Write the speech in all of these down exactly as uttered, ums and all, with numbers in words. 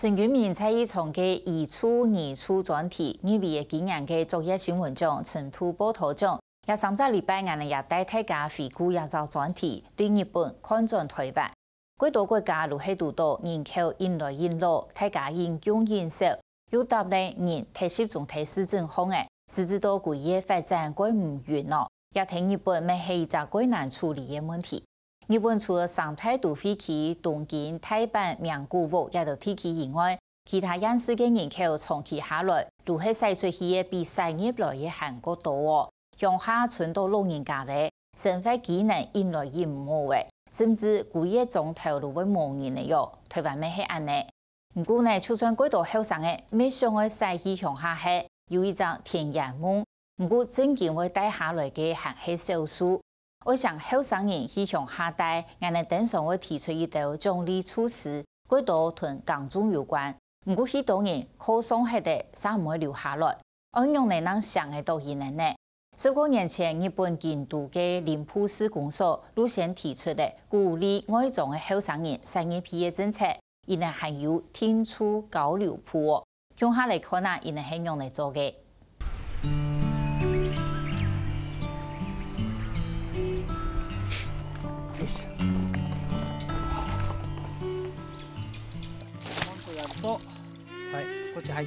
陳君明在一場个一處二處專題，入圍个今年个作業新聞獎、深度報導獎，這三隻禮拜，𠊎等也帶大家回顧這隻專題，對日本看轉臺灣。 蓋多國家都係堵著人口引來引落，大家引用引少，又搭咧人忒集中在市鎮項仔，使之到歸个發展蓋毋勻哦。這在日本乜係一隻蓋難處理个問題。日本除了三大都會區東京、大阪、名古屋這兜地區以外，其他縣市个人口長期下來，都係徙出去个比徙入來个還過多哦。鄉下伸著老人家仔，生活機能引來引無仔，甚至歸个庄頭都會無人了喲。臺灣乜係恁呢。毋過呢，就算蓋多後生仔乜想愛徙去鄉下歇，有一隻田園夢，毋過正經會帶下來个還係少數。愛想後生人去鄉下待，𠊎等等上會提出一兜獎勵措施，蓋多同耕種有關。毋過，許多人靠上歇仔，煞毋會留下來。 愛仰仔正想得著佢等呢？十過年前，日本京都个林富士公所就先提出了鼓勵外庄个後生人徙入去个政策，佢等還有定住交流部哦。共下來看啊，佢等係仰仔做个。 係，過去係。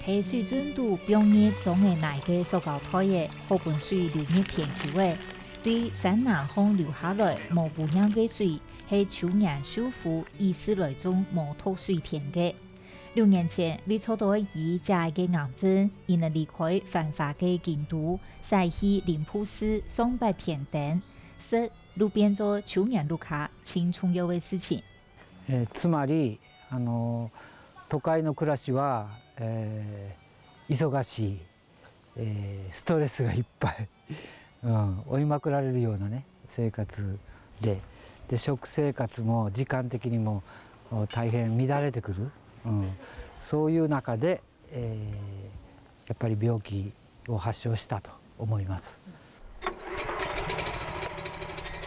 在水圳肚放入裝个泥个塑膠袋仔，好分水流入田坵仔。對山林項流下來無污染个水，係秋年秀夫一直來種無毒水田个。六年前，為做到愛移遮个癌症，佢等離開繁華个京都，徙去林富士上八田町，食就變做秋年屋下盡重要个事情。 えーつまり、あの、都会の暮らしは、えー忙しい、えーストレスがいっぱい、うん、追いまくられるようなね、生活で、で、食生活も時間的にもお大変乱れてくる、うん、そういう中で、えーやっぱり病気を発症したと思います。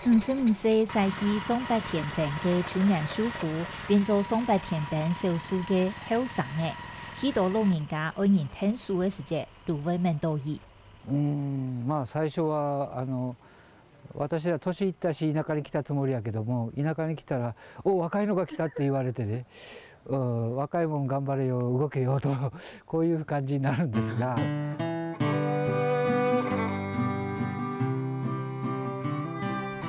五十五歲徙去上八田町个秋年秀夫，變做上八田町少數个後生仔。許多老人家愛人𢯭手个時節，就會愐著佢。 うーん、まあ最初は、あの、私ら年いったし田舎に来たつもりやけども、田舎に来たら、「お、若いのが来た」って言われてね、「うん、若いもん頑張れよ、動けよ」と、こういう感じになるんですが。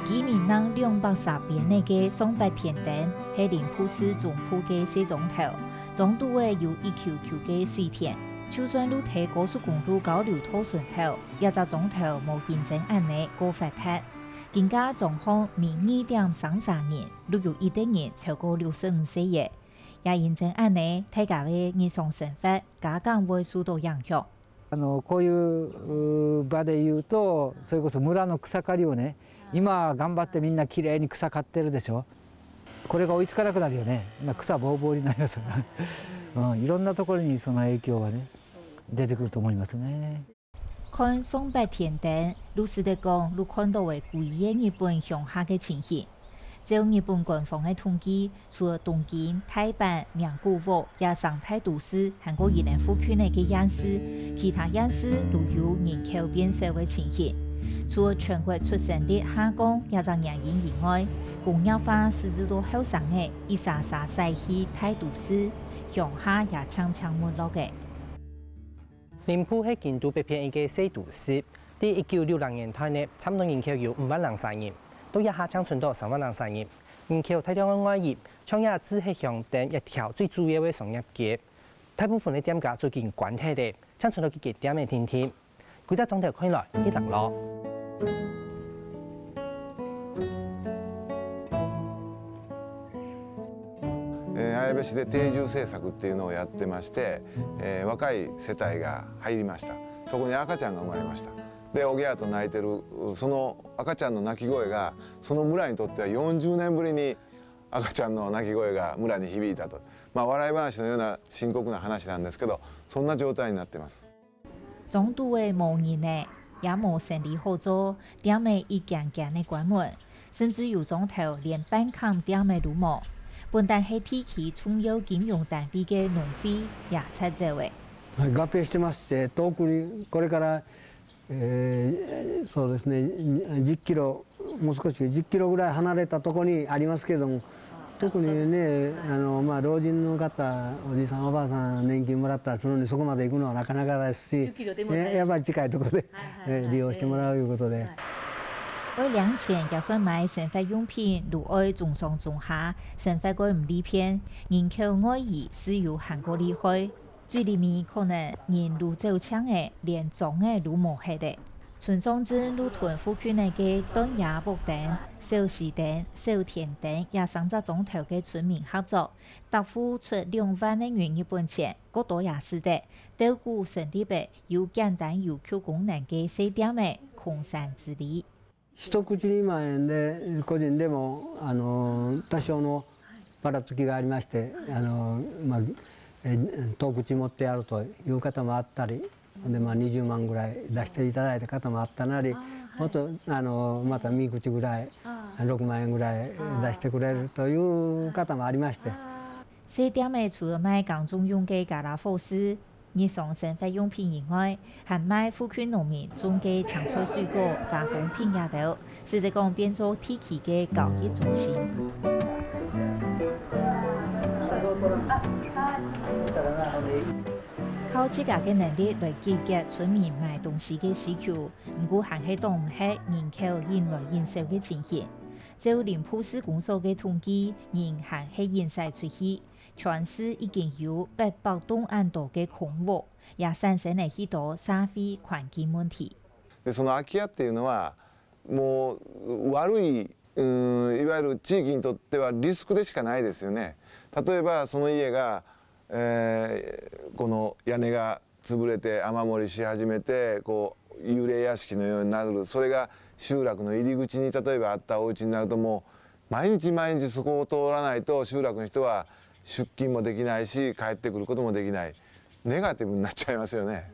居民人兩百儕邊仔个上八田町，係林富士中部个細庄頭，庄肚仔有一坵坵个水田，就算就在高速公路交流道脣頭，這隻庄頭無今正恁呢過發達。今个庄項每二點三儕人，就有一垤人超過六十五歲了。也因正恁呢，大家个日常生活加減會受著影響。 あの、こういう場で言うと、それこそ村の草刈りをね、今頑張ってみんなきれいに草刈ってるでしょ。これが追いつかなくなるよね。今草ぼうぼうになりますよね。うん、いろんなところにその影響はね、出てくると思いますね。 看上八田町，就使得講，就看著个歸个日本鄉下个情形。 照日本官方个統計，除了東京、大阪、名古屋這三大都市，還過佢等附近个縣市，其他縣市都有人口變少个情形。除了全國出生率下降這隻原因以外，工業化使之到後生仔一儕儕徙去大都市，鄉下也漸漸沒落个。 林富係京都北片一個細都市，在一九六零年代呢，差毋多人口有五萬零儕人，到這下淨伸到三萬零儕人。人口大量个外移，像這知客鄉等一條最主要个商業街，大部分个店家最近關忒了，淨伸到幾間店仔定定。歸隻庄頭看來，一零落。 えー綾部市で定住政策っていうのをやってまして、えー若い世帯が入りました。そこに赤ちゃんが生まれました。で、おぎゃーと泣いてる、その赤ちゃんの泣き声が、その村にとってはよんじゅうねんぶりに赤ちゃんの泣き声が村に響いたと。まあ、笑い話のような深刻な話なんですけど、そんな状態になってます。 庄肚仔無人了，也無生理好做，店仔一間間仔關門，甚至有庄頭連半間店仔都無。本旦係地區重要金融單位个農會也撤走了。合併してまして、遠くにこれから、えーそうですね、10キロ、もう少し10キロぐらい離れたところにありますけども、特にね、あのまあ、老人の方、おじいさん、おばあさん、年金もらったら、そのそこまで行くのはなかなかですし、10キロでも大変ね、やっぱり近いところで、はいはいはいえー利用してもらういうことで。はい愛領錢抑算買生活用品，就愛中上中下，生活過毋利便，人口外移就有還過厲害。最裡面可能人就走淨了，連莊仔就無忒了。村上鎮就同附近个段野屋等、小西等、小田等這三隻庄頭个村民合作，逐戶出兩萬个銀日本錢，過多也使得，鬥股成立个有簡單有救功能个細店仔，空山之禮。一口に万円で、個人でも、あの多少のばらつきがありまして、あのまあ、え遠く持ってやるという方もあったり、でまあ、にじゅうまんぐらい出していただいた方もあったなり、もっとあのまた三口ぐらい、6万円ぐらい出してくれるという方もありまして。細店仔除了賣耕種用个家樂福時，日常生活用品以外，還賣附近農民種个青菜水果、加工品這兜，使得講變做地區个交易中心。靠自家个能力來解決村民買東西个需求，毋過還係擋毋核人口緊來緊少个情形。照林務市公所个統計，人還係緊徙出去， 全市已經有八百棟恁多个空屋，也產生了許多社會環境問題。でその空き家っていうのはもう、悪い、うん、いわゆる地域にとってはリスクでしかないですよね。例えばその家が、えーこの屋根が潰れて雨漏りし始めて、こう幽霊屋敷のようになる、それが集落の入り口に例えばあったお家になると、もう、 毎日、毎日そこを通らないと集落の人は出勤もできないし、帰ってくることもできない、ネガティブになっちゃいますよね。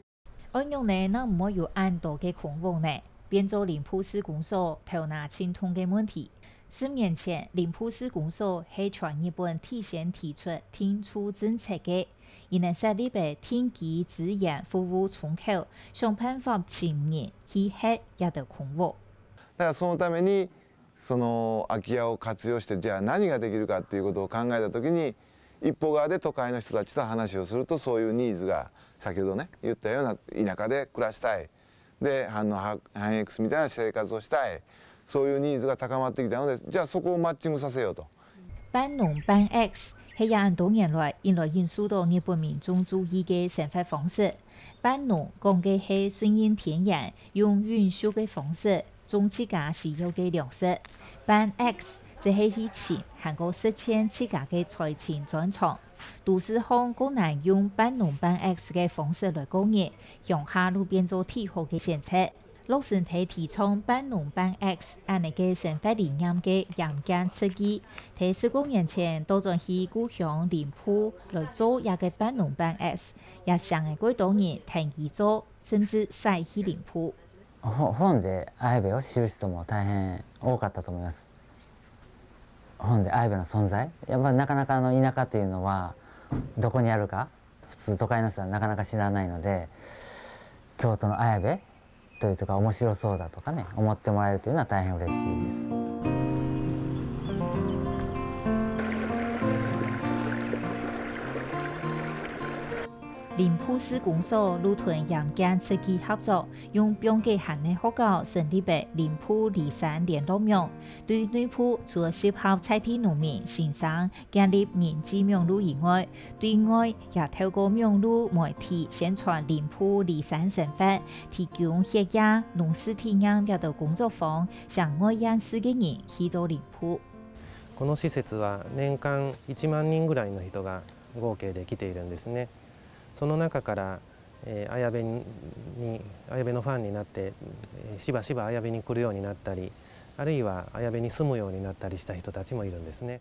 愛仰呢，正毋會有恁多个空屋呢？變做林務市公所頭那盡痛个問題。十年前，林務市公所係全日本最先提出定住政策个，佢等設立个定居資源服務窗口，想辦法尋人去核這兜空屋。だからそのためにその空き家を活用して、じゃあ何ができるかっていうことを考えた時に、一方側で都会の人たちと話をすると、そういうニーズが、先ほどね言ったような、田舎で暮らしたい、であの半半Xみたいな生活をしたい、そういうニーズが高まってきたので、じゃあそこをマッチングさせようと。半農半X係也恁多年來引來引受到日本民眾注意个生活方式。半農講个係順應天然，用永續个方式種自家需要个糧食。半X則係去尋還過實踐自家个財政專長。都市項較難用半農半X个方式來過日，鄉下就變做最好个選擇。 落實在提倡半農半X恁呢个生活理念个鹽埕設計，在十過年前倒轉去故鄉林務來做這个半農半X，也成了幾多人跈佢做，甚至徙去林務。本で綾部を知る人も大変多かったと思います。本で綾部の存在、やっぱなかなかあの田舎というのはどこにあるか、普通都会の人はなかなか知らないので、京都の綾部というとか面白そうだとかね、思ってもらえるというのは大変嬉しいです。林務市公所就同鹽埕設計合作，用放給閒个學校成立个林務離山聯絡網，對內部除了集合在地農民、先生建立人際網路以外，對外也透過網路媒體宣傳林務離山生活，提供歇業、農事體驗這兜工作坊，請外縣市个人去到林務。この施設は年間いちまん人ぐらいの人が合計で来ているんですね。その中から、えー、綾部に綾部のファンになって、えーしばしば綾部に来るようになったり、あるいは綾部に住むようになったりした人たちもいるんですね。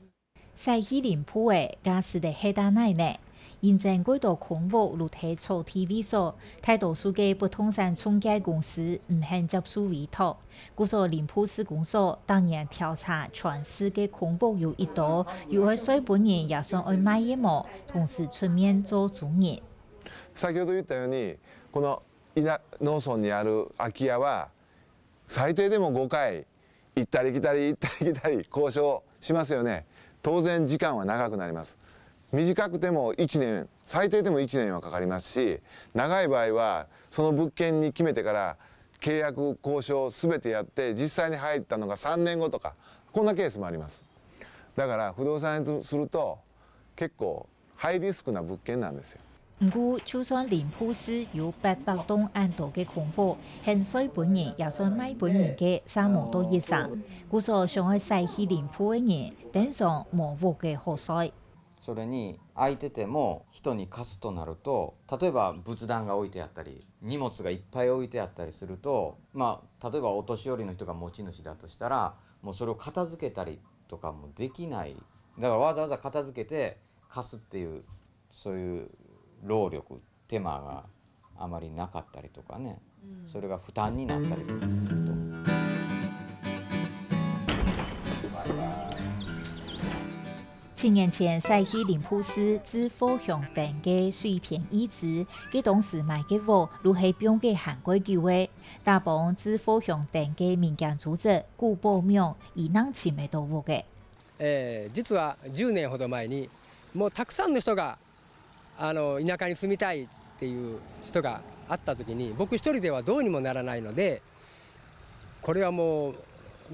徙去林務个，該使得係在哪呢？因爭過多空屋落在草地位所，大多數个不動產中介公司毋肯接受委託，故所林博士講所逐年調查全市个空屋有幾多，有愛稅分人也算愛賣个無，同時出面做主人。先ほど言ったように、この田農村にある空き家は最低でもごかい行ったり来たり行ったり来たり交渉しますよね。当然時間は長くなります。短くても1年、最低でも1年はかかりますし、長い場合はその物件に決めてから契約交渉すべてやって、実際に入ったのがさんねんごとか、こんなケースもあります。だから不動産屋とすると結構ハイリスクな物件なんですよ。毋過，就算林博士有八百棟恁多个空屋，肯稅分人也算賣分人个，差無到一成。故所想愛徙去林博个人，頂上無屋个好徙。それに空いてても人に貸すとなると、例えば、仏壇が置いてあったり、荷物がいっぱい置いてあったりすると、まあ、例えばお年寄りの人が持ち主だとしたら、もうそれを片付けたりとかもできない。だから、わざわざ片付けて貸すっていう、そういう、労力、手間があまりなかったりとかね、それが負担になったりとかすると。七年前徙去林博士志福鄉頂个水田一子，佢當時買个屋就係放个還過久个。打幫志福鄉頂个民間組織古堡網，佢正尋得到屋个。えー、実はじゅうねんほど前に、もうたくさんの人があの田舎に住みたいっていう人があった時に、僕一人ではどうにもならないので、これはもう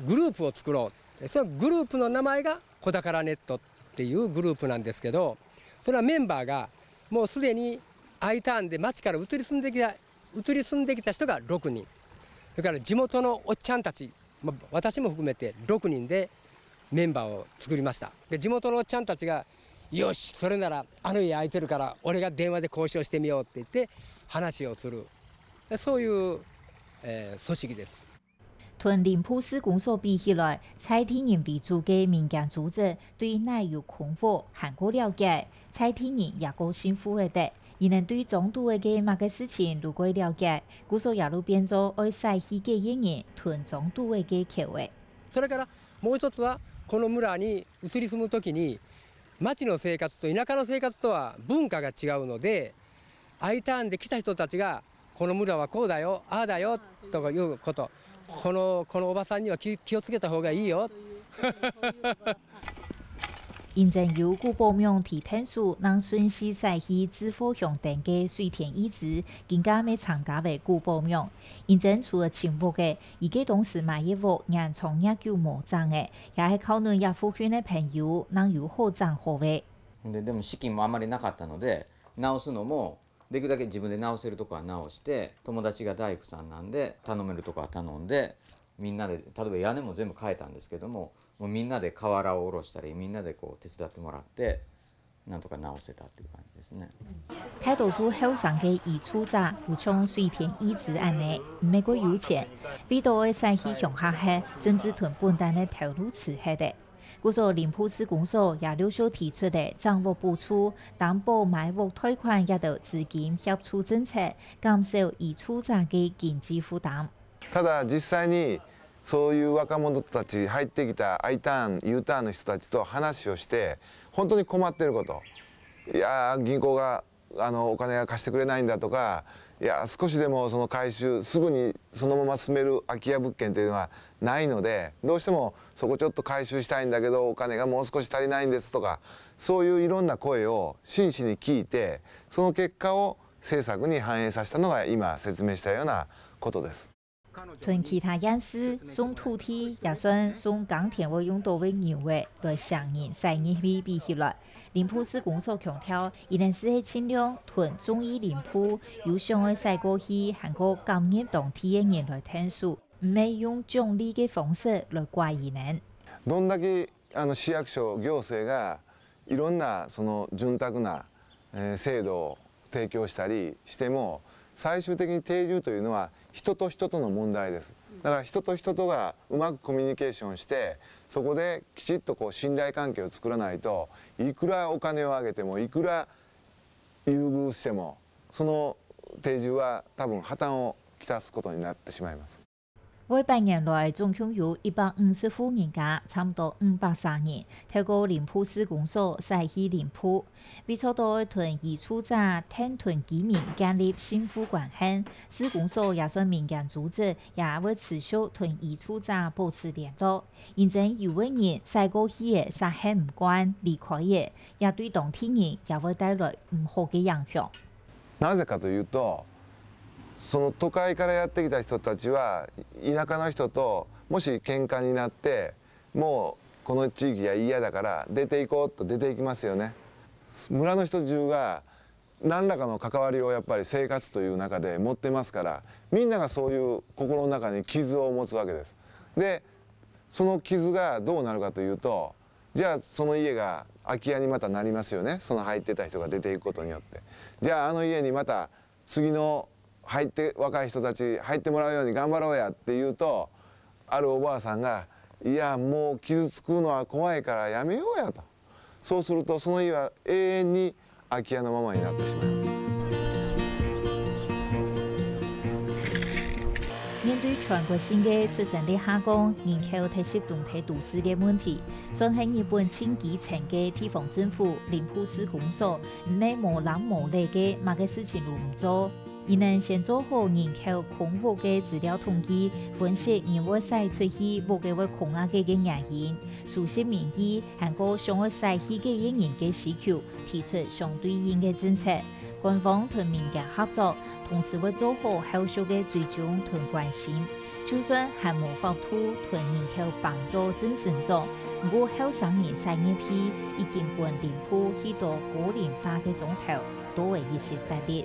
グループを作ろうって、そのグループの名前が小宝ネットっていうグループなんですけど、それはメンバーがもうすでに Iターンで町から移り住んできた移り住んできた人がろくにん、それから地元のおっちゃんたち、まあ、私も含めてろくにんでメンバーを作りました。で、地元のおっちゃんたちが、よし、それならあの家空いてるから俺が電話で交渉してみようって言って話をする、そういう、えー組織です。同林博士公所比起來，在地人為主个民間組織對哪有空屋還過了解，在地人也過幸福个得。佢等對庄肚个个麼个事情就過了解，故所也就變做愛徙去个人同庄肚个个橋仔。それからもう一つは、この村に移り住むときに、町の生活と田舎の生活とは文化が違うので、Iターンで来た人たちが、この村はこうだよ、ああだよとかいうこと、このこのおばさんには気気をつけた方がいいよ。因爭有古堡網提𢯭手，正順勢徙去志福鄉頂个水田一子，今下乜參加个古堡網。因爭除了尋屋个，佢个當時買个屋年長年久無整个，也係靠等這附近个朋友，正有好整好个。ででも資金もあまりなかったので、直すのもできるだけ自分で直せるとこは直して、友達が大工さんなんで、頼めるとこは頼んで、みんなで、例えば屋根も全部変えたんですけども、もうみんなで瓦を下ろしたり、みんなでこう手伝ってもらって、なんとか直せたっていう感じですね。大多數後生个移住者，有像水田一子恁呢，毋係過有錢，為到愛徙去鄉下歇，甚至同本旦个頭路辭忒个。故所林博士公所也陸續提出个整屋補助、擔保買屋貸款這兜資金協助政策，減少移住者个經濟負擔。ただ、実際にそういう若者たち、入ってきた Iターン、Uターンの人たちと話をして、本当に困ってること、いやー、銀行があのお金が貸してくれないんだとか、いや、少しでもその回収、すぐにそのまま住める空き家物件というのはないので、どうしてもそこちょっと回収したいんだけど、お金がもう少し足りないんですとか、そういういろんな声を真摯に聞いて、その結果を政策に反映させたのが今説明したようなことです。同其他縣市送土地也算送耕田會用到个牛仔來請人徙入去比起來，林博士公所強調，佢等斯係盡量同中意林博、有想愛徙過去還過感念當地个人來𢯭手，毋係用獎勵个方式來拐佢等。どんだけあの市役所行政がいろんなその潤沢なえー制度を提供したりしても、最終的に定住というのは人と人との問題です。だから人と人とがうまくコミュニケーションして、そこできちっとこう信頼関係を作らないと、いくらお金をあげても、いくら優遇しても、その定住は多分破綻をきたすことになってしまいます。 過八年來，總共有一百五十戶人家，差毋多五百儕人，透過林務市公所徙去林務。為著愛同移住者、同居民建立信護關係，市公所也算民間組織，也會持續同移住者保持聯絡。因為有个人徙過去个，煞係毋慣，離開个，也對當地人也會帶來毋好个影響。 なぜかというと、その都会からやってきた人たちは、田舎の人ともし喧嘩になって、もうこの地域が嫌だから出て行こうと出て行きますよね。村の人中が何らかの関わりをやっぱり生活という中で持ってますから、みんながそういう心の中に傷を持つわけです。で、その傷がどうなるかというと、じゃあその家が空き家にまたなりますよね。その入ってた人が出ていくことによって。じゃああの家にまた次の入って、若い人たち入ってもらうように頑張ろうやって言うと、あるおばあさんが、いや、もう傷つくのは怖いからやめようやと。そうするとその家は永遠に空き家のままになってしまう。 面對全國性个出生率下降、人口忒集中在都市个問題，算係日本盡基層个地方政府、林務市公所，毋係無能無力个麼个事情都毋做。佢等先做好人口空屋个資料統計，分析人會徙出去、屋个會空啊个个原因，收集民意，還過想愛徙去个人个需求，提出相對應个政策。 官方同民間合作，同時會做好後續个追蹤同關心。就算還無法度同人口挷做正成長，毋過後生人徙入去，已經分林務去到高齡化个莊頭，多了一息活力。